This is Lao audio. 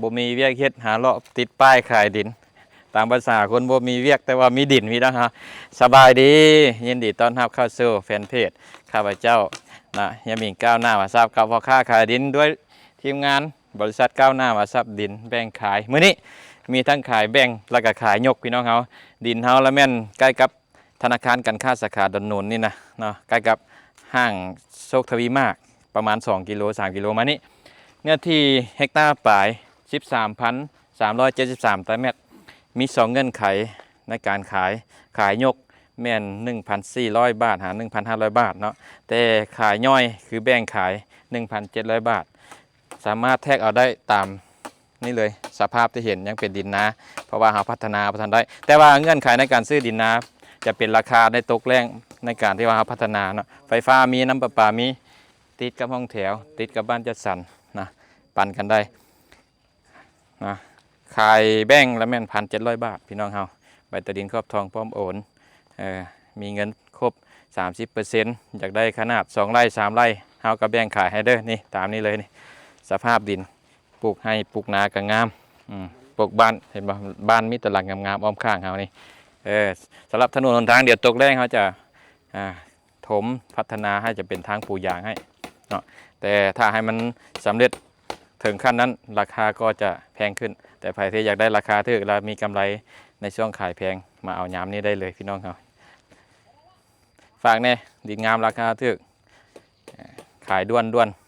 ບໍ່ມີວຽກເຮັດ ຫາເລາະຕິດປ້າຍຂາຍດິນ ຕາມພາສາຄົນບໍ່ມີວຽກ ແຕ່ວ່າມີດິນ ພີ່ນ້ອງເຮົາ. ສະບາຍດີ ຍິນດີຕ້ອນຮັບເຂົ້າສູ່ແຟນເພຈຂ້າພະເຈົ້ານະ ເຮຍໝິງກ້າວໜ້າມະຊັບ ກັບພໍ່ຄ້າຂາຍດິນ ດ້ວຍທີມງານບໍລິສັດກ້າວໜ້າມະຊັບ ດິນແບ່ງຂາຍ. ມື້ນີ້ມີທັງຂາຍແບ່ງ ແລ້ວກໍຂາຍຍົກ ພີ່ນ້ອງເຮົາ. ດິນເຮົາລະແມ່ນໃກ້ກັບ ທະນາຄານການຄ້າສາຂາດອນນູນນີ້ນະເນາະ ໃກ້ກັບຫ້າງໂຊກທະວີມາກ ປະມານສອງກິໂລ ສາມກິໂລມານີ້. ເນື້ອທີ່ເຮັກຕາປາຍ ສິບສາມພັນສາມຮ້ອຍເຈັດສິບສາມຕາແມັດ. ມີສອງເງື່ອນໄຂໃນການຂາຍ ຂາຍຍົກແມ່ນໜຶ່ງພັນສີ່ຮ້ອຍບາດ ຫາໜຶ່ງພັນຫ້າຮ້ອຍບາດເນາະ ແຕ່ຂາຍຍ່ອຍ ຄືແບ່ງຂາຍ ໜຶ່ງພັນເຈັດຮ້ອຍບາດ. ສາມາດແທກເອົາໄດ້ຕາມນີ້ເລີຍ ສະພາບທີ່ເຫັນຍັງເປັນດິນນາ ເພາະວ່າເຮົາພັດທະນາບໍ່ທັນໄດ້. ແຕ່ວ່າເງື່ອນໄຂໃນການຊື້ດິນນາຈະເປັນລາຄາໃນຕົກແລ້ງ ໃນການທີ່ວ່າເຮົາພັດທະນາເນາະ ໄຟຟ້າມີ ນ້ຳປະປາມີ ຕິດກັບຫ້ອງແຖວ ຕິດກັບບ້ານຈັດສັນນະ ປັນກັນໄດ້ນະ. ຂາຍແບ່ງລະແມ່ນພັນເຈັດຮ້ອຍບາດ ພີ່ນ້ອງເຮົາ ໃບຕາດິນຄອບທອງພ້ອມໂອນ ເອີ ມີເງິນຄົບສາມສິບເປີເຊັນ ຢາກໄດ້ຂະໜາດສອງໄຮ່ ສາມໄຮ່ ເຮົາກໍແບ່ງຂາຍໃຫ້ເດີ້. ນີ້ ຕາມນີ້ເລີຍນີ້ ສະພາບດິນ ປູກໄຮ່ປູກນາກໍງາມ ອືມ ປູກບ້ານ ເຫັນບໍ່ ບ້ານມີຕະຫຼັງງາມໆ ອ້ອມຂ້າງເຮົານີ້. ເອີ ສຳລັບຖະໜົນຫົນທາງ ດຽວຕົກແລ້ງເຮົາຈະ ອ່າ ຖົມພັດທະນາໃຫ້ຈະເປັນທາງປູຢາງໃຫ້ເນາະ ແຕ່ຖ້າໃຫ້ມັນສຳເລັດເຖິງຂັ້ນນັ້ນ ລາຄາກໍຈະແພງຂຶ້ນ. ແຕ່ໃຜທີ່ຢາກໄດ້ລາຄາຖືກ ແລະ ມີກຳໄລໃນຊ່ວງຂາຍແພງ ມາເອົາຍາມນີ້ໄດ້ເລີຍ ພີ່ນ້ອງເຮົາ. ຝາກແດ່ ດິນງາມລາຄາຖືກ ຂາຍດ່ວນໆ.